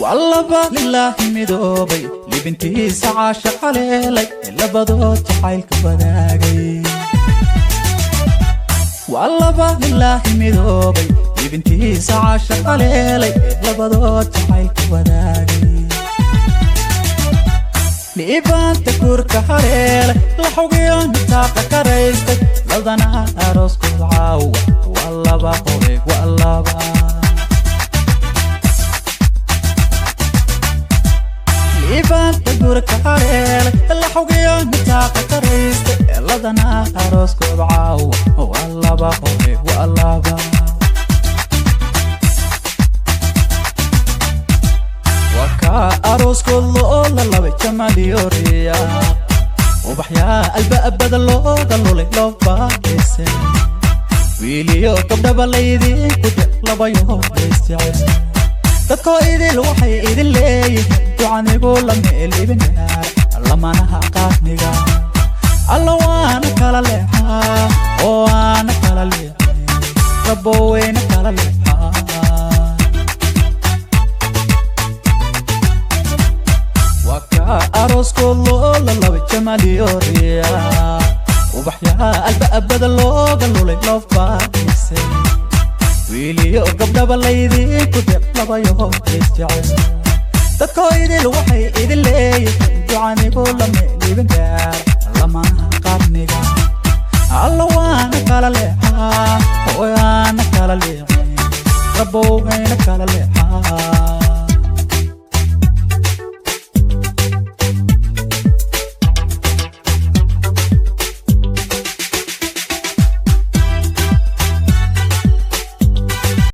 Waa laba lilaahi midoobay, libintiisa caasha haleelay, labadood jacaylka wadaagay. Waa laba lilaahi midoobay, libintiisa caasha haleelay, labadood jacaylka wadaagay. Liibaanta guurka haleelay, la xugiyo nitaaqa karaystay, ladana arooskood caawa. Waa laba hore, waa laba. Liibaanta guurka haleelay, la xugiyo nitaaqa karaystay, ladana arooskood caawa. Waa laba hore, waa laba. Waa kaa arooskood loo lalabay jamaaliyooriya, ubaxyaa albaabada looga lulay, loo baadhaysay, wiiliyo gabdhaba laydinku de labayo isjecel. Dadkoo idil waxay idin leeyihiin ducanigu la meelibin gaar lamanaha qaadniga. Alla waana kala leexaa oo waana kala leexay, rabbo weyna kala leexaa. Waa kaa arooskood loo lalabay jamaaliyooriya, ubaxyaa albaabada looga lulay, loo baadhaysay, wiiliyo gabdhaba laydinku deq labayo isjecel. Dadkoo idil waxay idin leeyihiin ducanigu la meelibin gaar lamanaha qarniga. Alla waana kala leexaa, waana kala leexay, rabbowayna kala leexaa.